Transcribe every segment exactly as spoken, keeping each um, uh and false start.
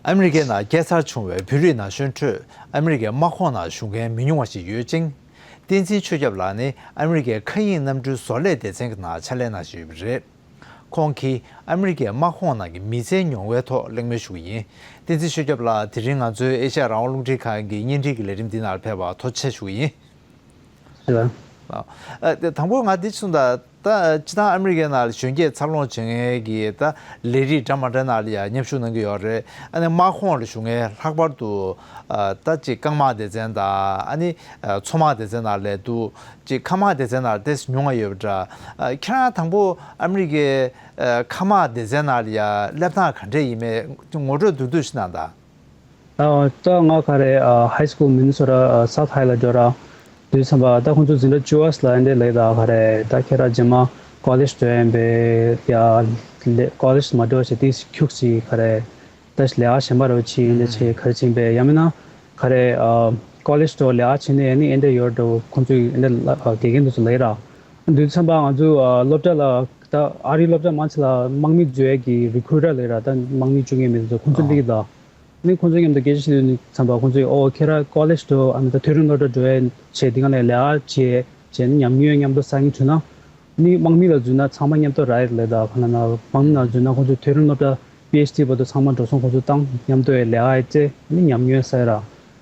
ཨ་མི་རི་ཀའི་ནང་སྐྱེས་འཚར་བྱུང་བའི་བོད་རིགས་ན་གཞོན་ཁྲོད་ཨ་མི་རི་ཀའི་དམག་ཁོངས་ནང་ཞུགས་མཁན་མི་ཉུང་བ་ཞིག་ཡོད་ཅིང་། བསྟན་འཛིན་ཆོས་སྐྱབས་ལགས་ནི་ཨ་མི་རི་ཀའི་མཁའ་དབྱིངས་གནམ་གྲུའི་བཟོ་ལས་སྡེ་ཚན་གྱི་ནང་ཕྱག་ལས་གནང་བཞིན་ཡོད་པ་རེད། ཁོང་གིས་ཨ་མི་རི་ཀའི་དམག་ཁོངས་ནང་གི་མི་ཚེའི་མྱོང་བའི་ཐོག་གླེང་མོལ་ཞུ་གི་ཡིན། བསྟན་འཛིན་ཆོས་སྐྱབས་ལགས་དེ་རིང་ང་ཚོའི་ཨེ་ཤ་ཡ་རང་དབང་རླུང་འཕྲིན་ཁང་གི་བརྙན་འཕྲིན་གྱི་ལས་རིམ་འདི་ནང་ཕེབས་པར་ཐུགས་རྗེ་ཆེ་ཞུ་གི་ཡིན། ལགས། ཨ། ཨ། དེ་དང་པོ་ང་འདི་གསུངས་དང་། ད་སྤྱིར་བཏང་ཨ་མི་རི་ཀའི་ནང་ལ་གཞོན་སྐྱེས་འཚར་ལོངས་བྱེད་མཁན་གྱི་ད་ལས་རིགས་འདྲ་མ་འདྲ་ནང་ལ་ཡང་མཉམ་ཞུགས་གནང་གི་ཡོད་རེད། ཨ་ནི་དམག་ཁོངས་ལ་ཞུགས་མཁན་ལྷག་པར་དུ་ཨ་ད་ཅིག་རྐང་དམག་སྡེ་ཚན་དང་ཨ་ནི་ཨ་མཚོ་དམག་སྡེ་ཚན་ནང་སླེབས་དུས་ཅིག་མཁའ་དམག་སྡེ་ཚན་ནང་ཏོག་ཙམ་ཉུང་བ་ཡོད་པ་འདྲ། ཨ་ཁྱེད་རང་དང་པོ་ཨ་མི་རི་ཀའི་ཨ་མཁའ་དམག་སྡེ་ཚན་ནང་ལ་ཡང་སླེབས་སྟངས་ག་འདྲས་ཡིན་མིན་ངོ་སྤྲོད་མདོར་བསྡུས་ཤིག་གནང་དང་། ཨ། ད་ང་ག་རེ། ཨ། High School Minnesota South High ལ་འགྲོ་ར། དུས་ཙམ་པ་ད་ཁོང་ཚོ་འཛིན་གྲྭ་བཅུ་པ་ལ་འདི་ལས་ད་ག་རེ། ད་ཁྱེད་རང་རྗེས་མ་college འགྲོ་ཡིན་པས་ཡ། ལས་college མ་འགྲོ་བྱས་དེ་ཁྱུག་ཅིག་ག་རེ། ད་ལས་ཀ་གཞན་པ་རོ་ཆི་ཡིན་འདི་ཆེ་ག་རེ་ཕྱིན་པས་ཡང་མིན་ན་ག་རེ། ཨ། college འགྲོ་ལས་ཀ་བྱས་ནས་ནི་ཨེ་འདྲ་ཡོད་འགྲོ་ཁོང་ཚོས་ཨེ་འདྲ་དགེ་རྒན་དུ་ཚོ་ལས་ར། དུས་ཙམ་པ་ང་ཚོ་ཨ་སློབ་གྲྭ་ལ་ད་ཨ་རིའི་སློབ་གྲྭ་མང་ཆེ་ལ་དམག་མི་འཛུལ་ཡས་ཀྱི་recruiter ལས་ར། ད་དམག་མི་བཅུག་མཁན་མི་ཚོ་ཁོང་ཚོ་འདི་གི་ད། ནི་ཁོང་ཚོའི་མཉམ་དུ་སྐད་ཆ་བཤད་དུས་ནི་ཙམ་པ་ཁོང་ཚོས་ཨོ་ཁྱེད་རང་college འགྲོ་ཨ་ནི་ད་མཐོ་རིམ་སློབ་གྲྭ་འགྲོ་ཡས་བྱས་འདི་ག་ནས་ལས་ཀ་བྱས་བྱས་ནི་ཉམས་མྱོང་མཉམ་དུ་བསགས་ཀྱི་བྱུང་ན་ནི་དམག་མི་ལ་འཛུལ་ན་ཚང་མ་མཉམ་དུ་ར་ཡེར་ལས་ད་ག་ན་ན་དམག་མི་ལ་འཛུལ་ན་ཁོང་ཚོས་མཐོ་རིམ་སློབ་གྲྭ་PhD བར་དུ་ཚང་མ་འགྲོ་སོང་ཁོང་ཚོ་བཏང་མཉམ་དུ་ཡས་ལས་ཀ་ཡས་བྱས་ནི་ཉམས་མྱོང་བསགས་ར་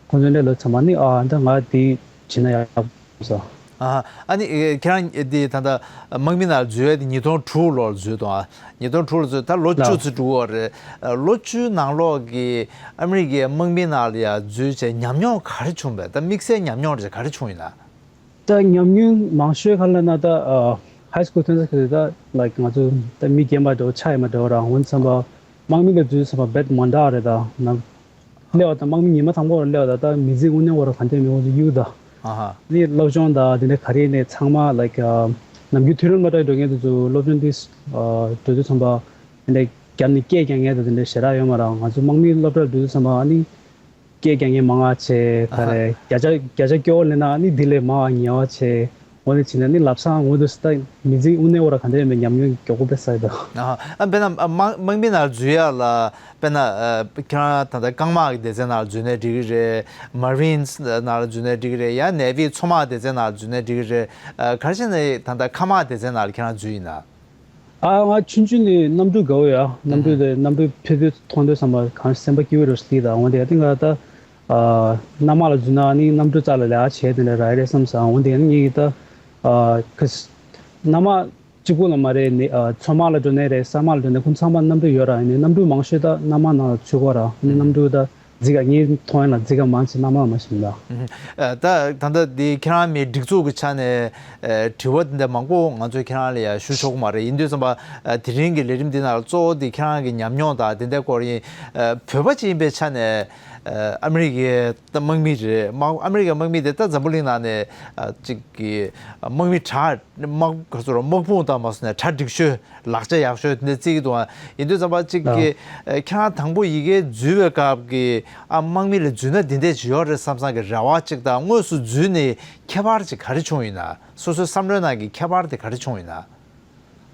ཁོང་ཚོ་འདྲ་ལོ་ཚང་མ་ནི་ཨ་ད་ང་འདི་བྱས་ན་ཡག་སོ། ཨ་ཨ་ནི་ཨེ་ཁྱེད་རང་འདི་ད་ལྟ་དམག་མི་ནང་འཛུལ་ཡས་དེ་ཉིས་སྟོང་དྲུག་ལོར་འཛུལ་དང་། ཉིས་སྟོང་དྲུག་ལ་འཛུལ་ད་ལོ་བཅུ་ཙམ་འགྲོ་གི་རེད། ལོ་བཅུའི་ནང་ལོགས་ཀྱི་ཨ་མི་རི་ཀའི་དམག་མི་ནང་ལ་ཡ་འཛུལ་བྱས་ཉམས་མྱོང་ག་རེ་བྱུང་བས། ད་དམིགས་བསལ་ཉམས་མྱོང་རེ་ག་རེ་བྱུང་ཡིན་ན། ད་ཉམས་མྱོང་མང་ཤོས་ག་ལ་ན་ད་high school ཐོན་ས་གི་ད་like ང་ཚོ་ད་མི་རྒན་པ་འདྲ་བོ་ཆགས་ཡོད་མ་འདྲ་བོ་རང་འོན་ཙམ་པ་དམག་མི་ལ་འཛུལ་ཙམ་པ་རྦད་མ་འདྲ་རེད་ད་ན། སླེབས་པ་དང་དམག་མི་ཉི་མ་དང་པོ་ར་སླེབས་པ་དང་ད་མི་ཚེ་དངོས་གནས་བོ་ར་ག་འདྲས་མེད་འོ་ཚོ་གཡུག་ད། ཨ་ཧ། ནི་སློབ་སྦྱོང་དང་དེ་འདྲ་ག་རེ་ནས་ཚང་མ་like ནམ་རྒྱུན་མཐོ་རིམ་སློབ་གྲྭ་འགྲོ་མཁན་དེ་ཚོ་སློབ་སྦྱོང་དེ་འགྲོ་དུས་ཙམ་པ་དེ་འདྲ་རྒྱབ་ནས་སྐད་རྒྱག་མཁན་དང་དེ་འདྲ་ཞེ་དྲག་ཡོད་མ་རེད། ང་ཚོ་དམག་མིའི་སློབ་གྲྭར་འགྲོ་དུས་ཙམ་པ་ནི་སྐད་རྒྱག་མཁན་མང་བ་བྱས་ག་རེ་བརྒྱ་ཆ་བརྒྱ་ཆ་སྐྱོ་བོ་ལེན་ན་ནི་དེ་ལས་མང་བ་ཉེ་བ་བྱས། འོ་ནི་བྱས་ན་ནི་ལབ་སང་འོ་འདུག་སེ་ད་མི་ཚེ་དངོས་གནས་བོ་ར་ག་འདྲ་ཡོད་མེད་ཉམས་མྱོང་མགྱོགས་པོ་དཔེ་ས་ཡི་ད། ཨ་ཨ་དཔེར་ན་དམག་དམག་མི་ནང་འཛུལ་ཡ་ལ་དཔེར་ན་ཁྱེད་རང་ད་ལྟ་རྐང་དམག་གི་སྡེ་ཚན་ནང་འཛུལ་ནའི་འགྲིག་གི་རེད། Marines ནང་འཛུལ་ནའི་འགྲིག་གི་རེད། ཡང་Navy མཚོ་དམག་སྡེ་ཚན་ནང་འཛུལ་ནའི་འགྲིག་གི་རེད། ག་རེ་བྱས་ནས་ད་ལྟ་མཁའ་དམག་སྡེ་ཚན་ནང་ཁྱེད་རང་འཛུལ་ཡིན་ན། ཨ་ང་ཆུང་ཆུང་ནས་གནམ་གྲུ་དགའ་བོ་ཡ། གནམ་གྲུ་དེ་གནམ་གྲུ་ཕེབས་དུས་མཐོང་དུས་བསམ་པ་གང་སེམས་པ་སྐྱིད་པོ་རུ་སླེབས་ད། འོན་ཏེ་ཨ་ཏི་ང་ད་གནམ་དམག་ལ་འཛུལ་ན་ནི་གནམ་གྲུ་རྩ་ལ་ལས་ཀ་བྱས་དེ་འདྲ་རག་གི་རེད་བསམ་སོང་། འོན་ཏེ་ངས་ད་ག་གནམ་དམག་གཅིག་པུ་ལ་མ་རེད་ནི་མཚོ་དམག་ལ་འགྲོ་ནའི་རེད། ས་དམག་ལ་འགྲོ་ནའི་ཁོང་ཚང་མ་གནམ་གྲུ་ཡོད་ར། ནི་གནམ་གྲུ་མང་ཤོས་ད་གནམ་དམག་ནང་ལ་ཚུད་ཀྱི་ར། ནི་གནམ་གྲུ་ད་རྫིག་ག་ངའི་མཐོང་ཡ་ལ་རྫིག་ག་མང་ཆེ་གནམ་དམག་མ་ཤེས་ད། ཨ་ད་ད་ལྟ་འདི་ཁྱེད་རང་མི་སྒྲིག་འཛུགས་ཀྱི་ཆ་ནས་ཨ་དྲི་བ་འདི་འདྲ་མང་པོ་ང་ཚོས་ཁྱེད་རང་ལ་ཡ་ཞུ་ཆོག་གི་མ་རེད། ཡིན་དུས་ཙམ་པ་ཨ་དེ་རིང་གི་ལས་རིམ་འདི་ནང་ལ་གཙོ་བོ་འདི་ཁྱེད་རང་གི་ཉམས་མྱོང་དང་དེ་འདྲའི་སྐོར་ཡིན། ཨ་བོད་པ་ཅིག་ཡིན་པའི་ཆ་ནས་ཨ་ཨ་མི་རི་ཀའི་ད་དམག་མི་རེད། དམག་ཨ་མི་རི་ཀའི་དམག་མི་དེ་ད་འཛམ་བུ་གླིང་ནང་ནས་ཨ་ཅིག་གི་དམག་མི་དྲག་དམག་ག་ཚོད་ར་དམག་དཔུང་དང་མ་སོང་ནས་གྲ་འགྲིག་ཤོས། ལག་ཆ་ཡག་ཤོས་དེ་འདྲ་བརྩི་གི་འདུག་ཨ། ཡིན་དུས་ཙམ་པ་གཅིག་གི་ཨ་ཁྱེད་རང་དང་པོ་ཡི་གེ་འཛུལ་བའི་སྐབས་ཀྱི་ཨ་དམག་མི་ལ་འཛུལ་ན་འདི་འདྲས་ཅིག་ཡོད་རེད་བསམ་བསམ་གྱི་རེ་བ་གཅིག་དང་དངོས་སུ་འཛུལ་ནས་ཁྱད་པར་ཅིག་ག་རེ་བྱུང་ཡིན་ན། སོ་སོའི་བསམ་བློའི་ནང་གི་ཁྱད་པར་དེ་ག་རེ་བྱུང་ཡིན་ན།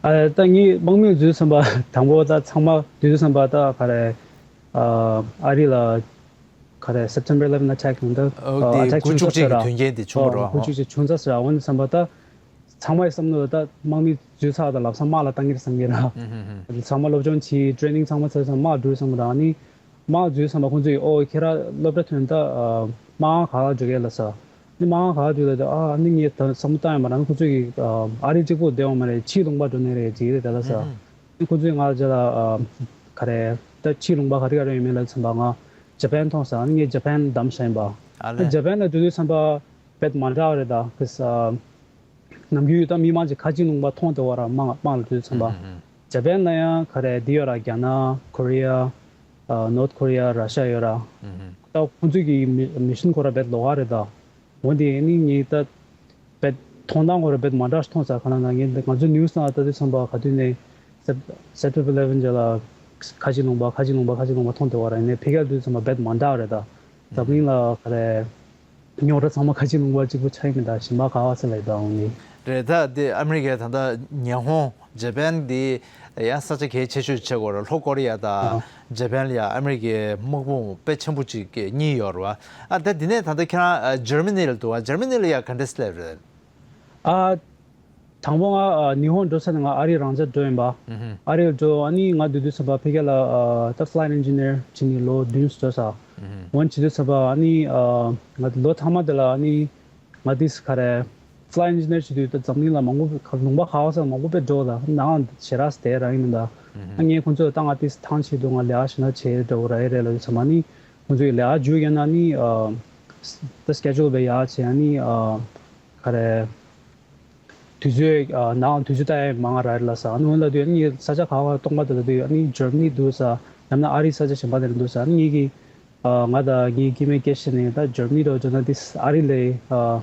ཨ་ད་ངས་དམག་མི་འཛུལ་བསམ་པ་དང་པོ་ད་ཚང་མ་འཛུལ་བསམ་པ་ད་ག་རེ་ཨ་ཨ་རི་ལ་ག་རེ་September eleven attack ཡིན་ད་ཨོ་དེ་attack དགུ་བཅུ་གཅིག་གི་དོན་རྐྱེན་དེ་བྱུང་བ་རེད། དགུ་བཅུ་གཅིག་བྱུང་ཚར་ཟེར་འོ་འདི་བསམ་པ་ད། ཚང་མའི་བསམ་བློ་ད་དམག་མི་འཛུལ་ཚར་ད་ལབ་སང་དམག་ལ་བཏང་གི་རེད་བསམ་གི་ར། ཚང་མ་སློབ་སྦྱོང་བྱས་training ཚང་མ་ཚར་སང་དམག་འགྲོ་བསམ་གི་ར། ནི་དམག་འཛུལ་བསམ་པ་ཁོང་ཚོས་ཨོ་ཁྱེད་རང་སློབ་གྲྭ་ཐོན་ད་དམག་ཁང་ག་ལ་འགྲོ་གི་ལ་ས། ནི་དམག་ཁང་ག་ལ་འགྲོ་ལ་ད་ཨ་ནི་ངས་ད་བསམ་བློ་བཏང་ཡ་མ་ར། ནི་ཁོང་ཚོས་ཀྱི་ཨ་རི་གཅིག་པོ་བསྡད་ཡོང་མ་རེད། ཕྱིའི་ལུང་པ་འགྲོ་ནི་རེད་ཅིག་རེད་ད་ལ་ས། ནི་ཁོང་ཚོས་ང་ལ་ལ་ག་རེ་ད་ཕྱིའི་ལུང་པ་ག་རེ་ག་རེ་ཡོད་མེད་ལ་བསམ་པ་ང་ཇ་པན་མཐོང་ས། ནི་ངས་ཇ་པན་བདམས་བཞག་ཡིན་པ། ཨ་ནི་ལས་ཇ་པན་ལ་འགྲོ་དུས་བསམ་པ་རྦད་མ་འདྲ་བ་རེད་ད་ཁི་ས། ནམ་རྒྱུན་ད་མི་མང་ཅིག་ཁ་ཆེ་ལུང་པ་མཐོང་བདེ་བ་ར་དམག་དམག་ལ་དུས་ཙམ་པ། ཇ་པན་ལ་ཡང་ག་རེ་འདི་ཡོད་ར། རྒྱ་ནག་ཀོ་རི་ཡ། ཨ་ནོར་ཀོ་རི་ཡ། ར་ཤ་ཡོད་ར། ད་ཁོང་ཚོས་ཀྱི་མི་མི་ཤན་ཁོ་ར་རྦད་ལོགས་ཀ་རེད་ད། འོན་ཏེ་ནི་ངས་ད་རྦད་མཐོང་སྟངས་ཁོ་ར་རྦད་མ་འདྲ་ཞིག་མཐོང་ཚར། ག་ལ་ན་ངས་ང་ཚོའི་ནིའུ་སི་ནང་ལ་ལྟ་དུས་ཙམ་པ་ག་དུས་ནས་Sep- September eleven ཅིག་ལ་ཁ་ཆེ་ལུང་པ་ཁ་ཆེ་ལུང་པ་ཁ་ཆེ་ལུང་པ་མཐོང་བདེ་བ་ར། ཡིན་ནའི་ཕ་གིར་དུས་ཙམ་པ་རྦད་མ་འདྲ་རེད་ད། འཛམ་གླིང་ལ་ག་རེ། རྙོག་དྲ་ཚང་མ་ཁ་ཆེ་ལུང་པ་གཅིག་པུ་ཆགས་ཡིན་མིན་དང་གཞན་པ་ག་བ་ཚེ་ལ་ཡི་དྭགས་འོང་ནི། རེད། ད་དེ་ཨ་མི་རི་ཀའི་ད་ལྟ་ཉི་ཧོང་ཇ་པན་འདི་ཡང་ས་ཆ་གལ་ཆེ་ཤོས་ཆགས་ཀྱི་ཡོད་རེད། ལྷོ་ཀོ་རི་ཡ་དང་ཇ་པན་ལ་ཡང་ཨ་མི་རི་ཀའི་དམག་དཔུང་དཔེ་ཆེན་པོ་ཅིག་གཉིས་ཡོད་རེད་བ། ཨ་ད་དེ་ནས་ད་ལྟ་ཁྱེད་རང་ཇར་མ་ནི་ལ་འདུག་བ། ཇར་མ་ནི་ལ་ཡང་ག་འདྲས་སླེབས་རེད། ཨ། དང་པོ་ང་ཨ་ཉི་ཧོང་འགྲོ་ས་ནས་ང་ཨ་རིའི་རང་འཇགས་འགྲོ་ཡིན་པ། ཨ་རིར་འགྲོ། ཨ་ནི་ང་འདུག་དུས་ཙམ་པ་ཕ་གི་ལ་ཨ་ད་flight engineer་བྱས་ནས་ལོ་བདུན་འགྲོ་ས། འོན་བྱེད་དུས་ཙམ་པ་ཨ་ནི་ཨ་ང་ལོ་མཐའ་མ་དེ་ལ་ཨ་ནི་ང་དེས་ག་རེ་flight engineer་བྱེད་དུས་ད་འཛམ་གླིང་ལ་མང་པོ་ལུང་པ་ཁག་ཁག་ས་མང་པོ་དཔེ་འགྲོ་ད་ནང་ཞེ་དྲག་དེ་རང་ཡིན་ད། ཨ་ངས་ཁོང་ཚོ་ད་ང་དེས་ཐང་ཆད་འདུག་ང་ལས་ཀ་བྱེད་ན་བྱེད་འགྲོ་ར་ཡི་རེད་ལབ་དུས་ཙམ་པ་ཨ་ནི་ཁོང་ཚོས་ལས་ཀ་མཇུག་ཡིན་ན་ཨ་ནི་ཨ་ད་schedule་བས་ཡག་བྱས་ཨ་ནི་ཨ་ག་རེ། དུས་ཚོད་ཨ་ནའང་དུས་ཚོད་ལྟ་ཡ་མང་ང་ར་ལ་ས་ཨ་ནི་འོན་ལ་དུས་ཨ་ནི་ས་ཆ་ཁག་ཁག་སྟོང་པ་དེ་ལ་དུས་ཨ་ནི་ཇར་མ་ནི་འདུག་ས་ཡང་ན་ཨ་རིའི་ས་ཆ་གཞན་པ་དེ་ལ་འདུག་ས་ཨ་ནི་ངེད་ཀྱི་ཨ་ང་དང་ངའི་སྐྱེ་དམན་སྐྱེ་ཤི་ནས་ད་ཇར་མ་ནི་དུ་འགྲོ་ན་དེ་ཨ་རི་ལས་ཨ་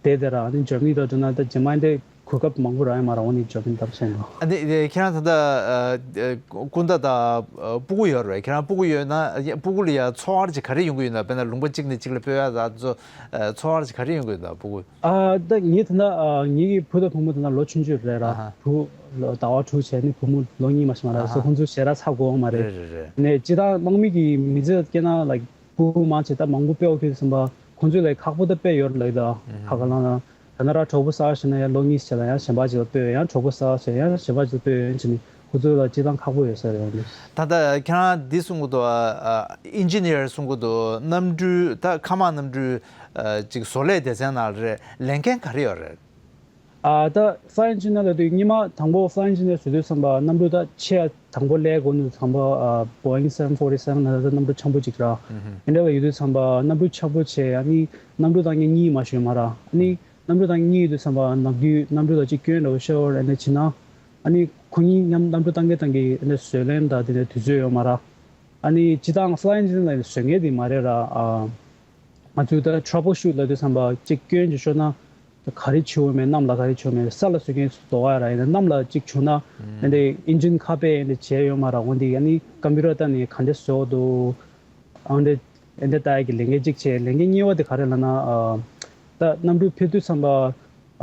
དེ་དེ་ར་ཨ་ནི་ཇར་མ་ནི་དུ་འགྲོ་ན་ད་རྗེས་མ་འདི་གོ་སྐབས་མང་པོ་རག་ཡ་མ་ར་འོ་ནི་ཇར་མ་ནི་འདབ་ཆེན་པོ། ཨ་ནི་ཁྱེད་རང་ད་ལྟ་ཨ་ཨ་སྐུ་ཟླ་དང་ཨ་སྤུ་གུ་ཡོད་རེད། ཁྱེད་རང་སྤུ་གུ་ཡོད་ན་ཨ་སྤུ་གུ་ལ་ཡ་འཚོ་བ་ཅིག་ག་རེ་ཡོང་གི་ཡོད་ན། དཔེར་ན་ལུང་པ་གཅིག་ནས་གཅིག་ལ་སྤོས་ཡ་ད་ཚོ་ཨ་འཚོ་བ་ཅིག་ག་རེ་ཡོང་གི་ཡོད་ན་སྤུ་གུ། ཨ་ད་ངས་ད་ལྟ་ཨ་ངེད་ཀྱི་བུ་དང་བུ་མོ་ད་ལྟ་ལོ་ཆུང་ཆུང་རེད་ར། ཨ་ཧ། བུ་ལོ་ཟླ་བ་དྲུག་བྱས་ནི་བུ་མོ་ལོ་གཉིས་མ་ཞིག་མ་ར། ཨ་སོ་ཧ། ཁོང་ཚོ་ཞེ་དྲག་ཚ་དགོས་མ་རེད། རེད་རེད་རེད། ནས་སྤྱིར་བཏང་དམག་མི་གི་མི་ཚེ་སྐྱེལ་ན་ལ་བུ་མང་ཆེ་ད་མང་པོ་སྤེལ་འོག་དུས་ཙམ་པ་ཁོང་ཚོ་ལ་ཁག་པོ་ད་དཔེ་ཡོད་རེད་ལ་ད་ཨ་ཧ། ཁ་ཁ་ལང་ལ་ད་ན་ར་གྲོགས་པོ་གསར་བྱས་ན་ཡང་ལོ་གཉིས་བྱས་ལ་ཡང་གཞན་པ་ཅིག་ལ་སྤོས། ཡང་གྲོགས་པོ་གསར་བྱས་ཡང་གཞན་པ་ཅིག་ལ་སྤོས་ཡོད་ཅེས་ནི་ཁོ་ཚོ་ལ་སྤྱིར་བཏང་ཁག་པོ་ཡོད་ས་རེད། ད་ལྟ་ཁྱེད་རང་འདི་གསུང་གི་འདུག་ཨ་ཨིན་ཇི་ནི་ཡར་གསུང་གི་འདུག་གནམ་གྲུ་ད་མཁའ་དམག་གནམ་གྲུ་ཨ་ཅིག་བཟོ་ལས་སྡེ་ཚན་ནང་རེད། ལས་འགན་ག་རེ་ཡོད་རེད། ཨ་ད་flight engineer་ལབ་དུས་སྔོན་མ་དང་པོ་flight engineer་བཟོ་དུས་ཙམ་པ་གནམ་གྲུ་ད་ཆེ་ཡ་དང་པོ་ལས་དགོས་དུས་ཙམ་པ་ཨ་Boeing seven forty-seven་ན་ད་གནམ་གྲུ་འཆམ་པོ་ཅིག་ར། ཨིན་དྲ་བ་ཡོད་དུས་ཙམ་པ་གནམ་གྲུ་འཆམ་པོ་ཆེ་ཨ་ནི་གནམ་གྲུ་བཏང་མཁན་གཉིས་མ་ཞུས་མ་ར། ཨ་ནི་གནམ་གྲུ་བཏང་མཁན་གཉིས་ཡོད་དུས་ཙམ་པ་ནམ་རྒྱུན་གནམ་གྲུ་ད་ཅིག་སྐྱོན་འདྲ་བོ་ཤོར་ཨ་ནི་བྱེད་ན། ཨ་ནི་ཁོ་གཉིས་མཉམ་གནམ་གྲུ་བཏང་མཁན་བཏང་གི་ཨ་ནི་བཟོ་ལེན་ད་དེ་ནས་དུས་ཚོད་ཡོད་མ་ར། ཨ་ནི་སྤྱིར་བཏང་flight engineer་ལ་བཟོ་མཁན་དེ་མ་རེད་ར། ཨ་ང་ཚོས་ད་troubleshoot་ལབ་དུས་ཙམ་པ་གཅིག་སྐྱོན་ཅིག་ཤོར་ན་ག་རེ་བྱེད་འོས་མེད། གནམ་ལ་ག་རེ་བྱེད་འོས་མེད། ས་ལ་བཟོ་མཁན་ཚོ་དོགས་ཡ་ར། ཡིན་ན་གནམ་ལ་གཅིག་བྱུང་ན་ཨ་ནི་engine་ཁ་པས་ཨ་ནི་བྱས་ཡོད་མ་ར། འོན་ཏེ་ཨ་ནི་computer་ལྟ་ནས་ག་འདྲས་བཟོ་འདུག་ཨང་འདྲ་ཨེ་འདྲ་ལྟ་ཡ་གི་ལས་འགན་གཅིག་བྱས། ལས་འགན་གཉིས་པ་དེ་ག་རེ་ལབ་ན་ཨ་ད་གནམ་གྲུ་འཕུར་དུས་ཙམ་པ་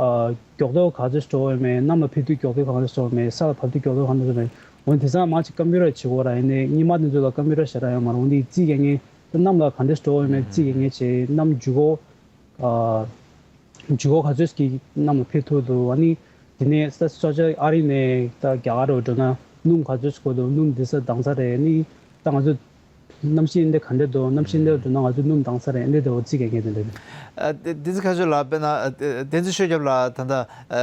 ཨ་མགྱོགས་དོ་ག་ཚོད་འགྲོ་འོས་མེད། གནམ་ལ་འཕུར་དུས་མགྱོགས་དོ་ག་ཚོད་འགྲོ་འོས་མེད། ས་ལ་བབས་དུས་མགྱོགས་དོ་ག་ཚོད་འགྲོ་འོས་མེད། འོན་དེ་ཚང་མ་ཅིག་computer་བྱེད་དགོས་ར། ཡིན་ནའི་སྔོན་མ་དེ་ཚོ་ལ་computer་ཞེ་དྲག་ཡོད་མ་རེད། འོན་ཏེ་རྩིས་རྒྱག་མཁན་ད་གནམ་ལ་ག་འདྲས་འགྲོ་འོས་མེད་རྩིས་རྒྱག་མཁན་བྱས། གནམ་ལྗིད་ཁོག་ཨ་ལྗིད་ཁོག་ག་ཚོད་ཀྱི་གནམ་ལ་འཕུར་ཐུབ་འདུག་ཨ་ནི་དེ་ནས་ས་ས་ཆ་ཨ་རི་ནས་ད་རྒྱ་གར་རུ་འགྲོ་ན་སྣུམ་ག་ཚོད་དགོས་འདུག་སྣུམ་འདི་ས་འདང་ས་རེད། ཨ་ནི་ད་ང་ཚོ་གནམ་གཤིས་འདི་ག་འདྲ་འདུག་གནམ་གཤིས་འདི་འགྲོ་ན་ང་ཚོ་སྣུམ་འདང་ས་རེད། འདི་འདྲ་བོ་རྩིས་རྒྱག་མཁན་དེ་འདྲ་རེད། ཨ་དེ་དེ་ཚོ་ཁ་ཤས་ལ་དཔེར་ན་ཨ་དེ་དེ་ཚོ་ཤོད་རྒྱབ་ལ་ད་ལྟ་ཨ་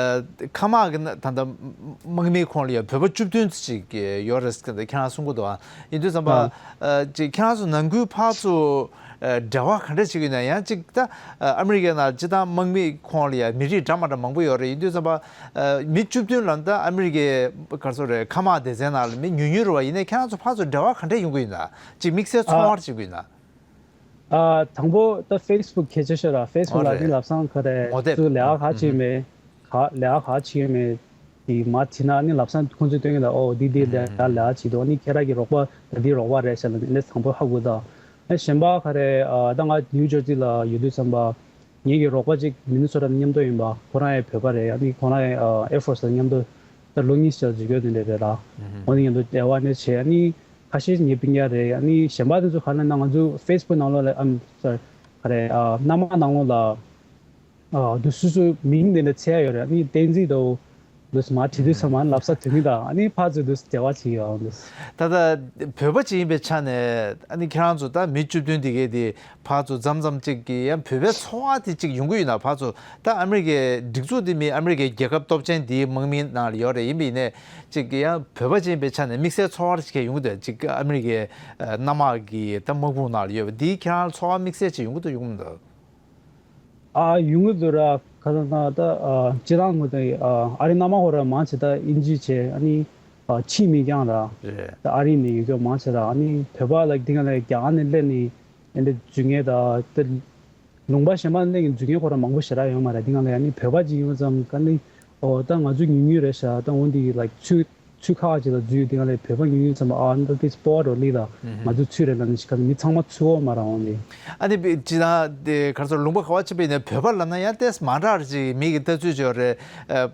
མཁའ་དམག་གི་ད་ལྟ་དམག་མིའི་ཁོངས་ལ་ཡང་བོད་པ་བཅུ་བདུན་ཙམ་ཅིག་ཡོད་རེད་ཟེར་གི་འདུག་ཁྱེད་རང་གསུང་གི་འདུག་ཨ་ཡིན་དུས་ཙམ་པ་ཨ་ཅིག་ཁྱེད་རང་ཚོ་ནང་ཁུལ་ཕར་ཚུར་ཨ་འབྲེལ་བ་ག་འདྲ་བྱེད་ཀྱི་ཡོད་ན། ཡང་ཅིག་ད་ཨ་མི་རི་ཀའི་ནང་སྤྱིར་བཏང་དམག་མིའི་ཁོངས་ལ་ཡང་མི་རིགས་འདྲ་མ་འདྲ་མང་པོ་ཡོད་རེད། ཡིན་དུས་ཙམ་པ་ཨ་མི་བཅུ་བདུན་ལ་ད་ཨ་མི་རི་ཀའི་ག་རེ་ཟེར་རེད། མཁའ་དམག་སྡེ་ཚན་ནང་ལ་མི་ཉུང་ཉུང་རེད་བ། ཡིན་ནའི་ཁྱེད་རང་ཚོ་ཕར་ཚུར་འབྲེལ་བ་ག་འདྲ་ཡོང་གི་ཡོད་ན། ཅིག་དམིགས་བསལ་ཚོར་བ་ཅིག་ཡོད་ན། ཨ་དང་པོ་ད་Facebook་གལ་ཆེ་ཤོས་ར། Facebook་ལ་ཨ་ནི་ལབ་སང་ག་རེ་ངོ་དེབ་ཚུར་ལས་ཀ་ག་བྱེད་མེད། ག་ལས་ཀ་ག་བྱེད་མེད། དེ་མ་བྱེད་ན་ཨ་ནི་ལབ་སང་ཁོང་ཚོས་སྟོན་གི་ད། ཨོ་འདི་འདི་ལས་ཀ་ལས་ཀ་བྱེད་འདུག་ཨ་ནི་ཁྱེད་རང་གི་རོགས་པ་ད་འདི་རོགས་པ་རེད་ཟེར་ལ་ནི་དང་པོ་ཧ་གོ་ད། ཨ་གཞན་པ་ག་རེ་ཨ་ད་ང་ནིའུ་ཇར་ཟི་ལ་ཡོད་དུས་ཙམ་པ། ངེད་ཀྱི་རོགས་པ་གཅིག་མི་ནི་སོ་ཊ་ནས་མཉམ་དུ་ཡིན་པ། ཁོ་རང་ཡང་བོད་པ་རེད། ཨ་ནི་ཁོ་རང་ཡང་ཨ་Air Force་ལ་མཉམ་དུ་ད་ལོ་གཉིས་ཙམ་འཛུལ་སྐྱོད་དེ་འདྲ་རེད་ལ། ཨོ་ནི་མཉམ་དུ་འབྲེལ་བ་ནས་བྱས། ཨ་ནི་ཁ་ཤས་ངའི་སྤུན་ཀྱག་རེད། ཨ་ནི་གཞན་པ་དེ་ཚོ་ག་རེ་ལབ་ན་ང་ཚོ་Facebook་ནང་ལོགས་ལ་ཨམ་སོ་རི་ག་རེ་ཨ་མནའ་མ་ནང་ལོགས་ལ་ཨ་དུ་སུ་སུ་མིང་དེ་འདྲ་འཚོལ་ཡ་ཡོད་རེད། ཨ་ནི་བསྟན་འཛིན་དང་། འདུག་མ་བྲིས་དུས་ཚང་མ་ལབ་ས་དོན་གྱི་དང་ཨ་ནི་ཕར་ཚུར་འདུག་འབྲེལ་བ་བྱེད་ཡོང་འདུག་ད་ལྟ་བོད་པ་ཅིག་ཡིན་པའི་ཆ་ནས་ཨ་ནི་ཁྱེད་རང་ཚོ་ད་མི་བཅུ་བདུན་འདི་གས་དེ་ཕར་ཚུར་མཚམས་མཚམས་ཅིག་གི་ཡང་བོད་པའི་ཚོར་བ་དེ་ཅིག་ཡོང་གི་ཡོད་ན། ཕར་ཚུར་ད་ཨ་མི་རི་ཀའི་སྒྲིག་འཛུགས་འདི་མི་ཨ་མི་རི་ཀའི་རྒྱལ་ཁབ་སྟོབས་ཆེན་འདིའི་དམག་མིའི་ནང་ལ་ཡོད་རེད། ཡིན་པ་ཡིན་ནའི་ཅིག་གི་ཡང་བོད་པ་ཅིག་ཡིན་པའི་ཆ་ནས་དམིགས་བསལ་ཚོར་བ་ཅིག་ཡོང་གི་འདུག་ཅིག་ཨ་མི་རི་ཀའི་ཨ་མནའ་མ་གི་ད་དམག་དཔུང་ནང་ལ་ཡོད་པ་འདིའི་ཁྱེད་རང་ཚོར་བ་དམིགས་བསལ་ཅིག་ཡོང་གི་འདུག་ཡོང་གི་མི་འདུག་ཨ་ཡོང་གི་འདུག་ར། ག་ཚོད་ན་ད་ཨ་སྤྱིར་བཏང་ངོས་དང་ཨ་ཨ་རི་མནའ་མ་ཁོ་ར་མང་ཆེ་ད་ཨིན་ཇི་བྱས། ཨ་ནི་ཨ་ཕྱིའི་མི་རྐྱང་ར། རེད། ད་ཨ་རི་ནས་ཡོད་མཁན་མང་ཆེ་ར། ཨ་ནི་བོད་པ་ལ་འདི་ག་ལ་རྒྱ་གར་ནས་སླེབས་ནས་ཨེ་འདྲ་འཛུལ་མཁན་ད་ད་ལུང་པ་གཞན་པ་ནས་སླེབས་ནས་འཛུལ་མཁན་ཁོ་ར་མང་པོ་ཞེ་དྲག་ཡོད་མ་རེད། འདི་ག་ལ་ཨ་ནི་བོད་པ་ཅིག་ཡིན་ཙང་ཨ་ནི་ཨོ་ད་ང་ཚོ་ཉུང་ཉུང་རེད་ཤག་ད་འོན་ཏེ་like་ཚུར་ ཚུར་ཁ་ཅིག་ལ་འཛུལ་དེ་ག་ལས་བོད་པ་ཉུང་ཉུང་ཙམ་པ་ཨ་འདི་སྤོ་བ་འགྲོ་ལི་ལ་ང་ཚོ་ཚུར་རེད་ལ་ནི་ཤི་ཁ་མི་ཚང་མ་ཚུར་འོ་མ་རང་འོང་ནི། ཨ་ནི་ཅི་ན་དེ་གར་སོ་ལུང་པ་ག་བ་ཆེ་པ་ཡིན་ན་བོད་པ་ལབ་ན་ཡང་ཏེས་མ་འདྲ་རེ་ཅིག་མི་གི་ལྟ་ཚུལ་ཅིག་ཡོད་རེད།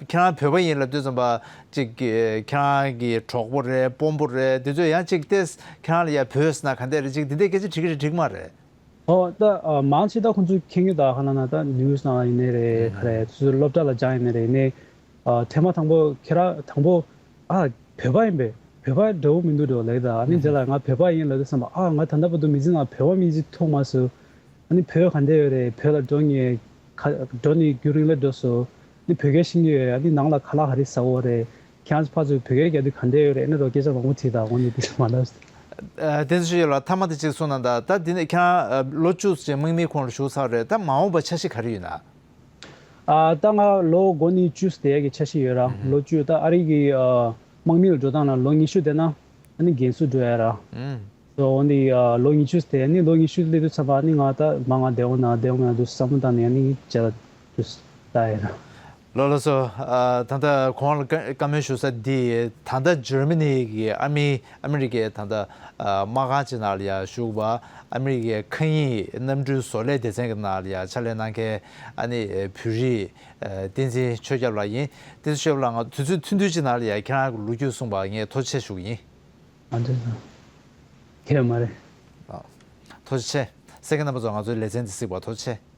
ཁྱེད་རང་བོད་པ་ཡིན་ལབ་དུས་ཙམ་པ་ཅིག་ཁྱེད་རང་གི་གྲོགས་པོ་རེད་དཔོན་པོ་རེད་དེ་ཚོས་ཡང་ཅིག་ཏེས་ཁྱེད་རང་ལ་ཡ་བོད་ཟེར་ན་ག་འདྲ་རེད་ཅིག་དེ་འདྲའི་སྐད་ཆ་དྲི་གི་རེད་དྲི་གི་མ་རེད། ཨོ་ད་མང་ཆེ་ད་ཁོང་ཚོས་མཁྱེན་གྱི་ད་ཁ་ན་ན་ད་ནིའུ་སི་ནང་ཡིན་ནའི་རེད་ག་རེད་ཚོས་སློབ་གྲྭ་ལ་སྦྱང་ཡིན་ནའི་རེད་ནའི་ཐེངས་མ་དང་པོ་ཁྱེད་རང་དང་པོ་ཨ་བོད་པ་ཡིན་པས་བོད་པ་འདྲ་བོ་མི་འདུག་འདྲ་བོ་ལེགས་ད་ཨ་ནི་རྗེས་ལ་ང་བོད་པ་ཡིན་ལབ་དུས་ཙམ་པ་ཨ་ང་ད་ལྟ་བར་དུ་མི་ཚེ་ནང་བོད་པ་མི་ཚེ་མཐོང་མ་སོང་ཨ་ནི་བོད་ག་འདྲ་ཡོད་རེད་བོད་ལ་འགྲོ་ངེས་ཁ་འགྲོ་ནི་རྒྱུན་རིང་ལ་འགྲོ་སོང་ཨ་ནི་བོད་སྐད་ཤེས་ཀྱི་ཡོད་རེད་ཨ་ནི་ནང་ལ་ཁ་ལག་ག་རེ་ཟ་འོ་རེད་ཁྱེད་རང་ཚོ་ཕར་ཚུར་བོད་སྐད་རྒྱག་དུས་ག་འདྲ་ཡོད་རེད་ཨ་ནི་རོ་སྐད་ཆ་མང་པོ་དྲིས་ད་འོ་ནི་དེ་མ་ལབ་སོང་། དེ་ཚོ་ཞིག་ལ་ཐ་མ་དེ་གཅིག་གསུངས་ན་ད་ད་འདི་ནས་ཁྱེད་རང་ལོ་བཅུ་ཙམ་དམག་མིའི་ཁོངས་ལ་ཞུགས་ཚར་རེད་ད་མ་འོངས་པ་འཆར་གཞི་ག་རེ་ཡོད་ན། ཨ་ད་ང་ལོ་འགོ་ནས་བཅུ་དེ་ཡ་གི་འཆར་གཞི་ཡོད་ར་ལོ་བཅུ་ད་ཨ་རི་གི་དམག་མི་ལ་འགྲོ་སྟངས་ལ་ལོ་ཉི་ཤུ་དེ་ན་ཨ་ནི་འགན་སུ་འགྲོ་ཡ་ར། ཨོ་ནི་ལོ་ཉི་ཤུ་དེ་ནི་ལོ་ཉི་ཤུ་སླེབས་དུས་ཚབ་པ་ནི་ང་ད་མ་ང་བདེ་བོ་ན་བདེ་བོ་མེད་དུས་བསམ་བློ་བཏང་ནས་ནི་བྱས་ལ་དུས་ད་ཡ་ར། ལོ་ལོ་སོ། ད་ལྟ་གོང་ལ་བཀའ་མོལ་ཞུ་ས་འདི་ད་ལྟ་འཇར་མ་ནི་གི་ཨ་མི་ཨ་མི་རི་ཀའི་ད་ལྟ་དམག་ཁང་ཅིག་ནང་ལ་ཡ་བཞུགས་པ་ཨ་མི་རི་ཀའི་མཁའ་དབྱིངས་གནམ་གྲུའི་བཟོ་ལས་སྡེ་ཚན་གྱི་ནང་ལ་ཡ་ཕྱག་ལས་གནང་མཁན་ཨ་ནི་བོད་རིགས་བསྟན་འཛིན་ཆོས་སྐྱབས་ལགས་ཡིན། བསྟན་འཛིན་ཆོས་སྐྱབས་ལགས་ང་དུས་ཚོད་ཐུང་ཐུང་ཅིག་ནང་ལ་ཡ་ཁྱེད་རང་གི་ལོ་རྒྱུས་གསུངས་པ་ངས་ཐུགས་རྗེ་ཆེ་ཞུ་གི་ཡིན། ཨ་འདྲ་ཁྱེད་མ་རེད། ཐུགས་རྗེ་ཆེ། གསན་མཁན་རྣམ་པ་ཚོ་ང་ཚོའི་ལེ་ཚན་འདི་གཟིགས་པར་ཐུགས་རྗེ་ཆེ།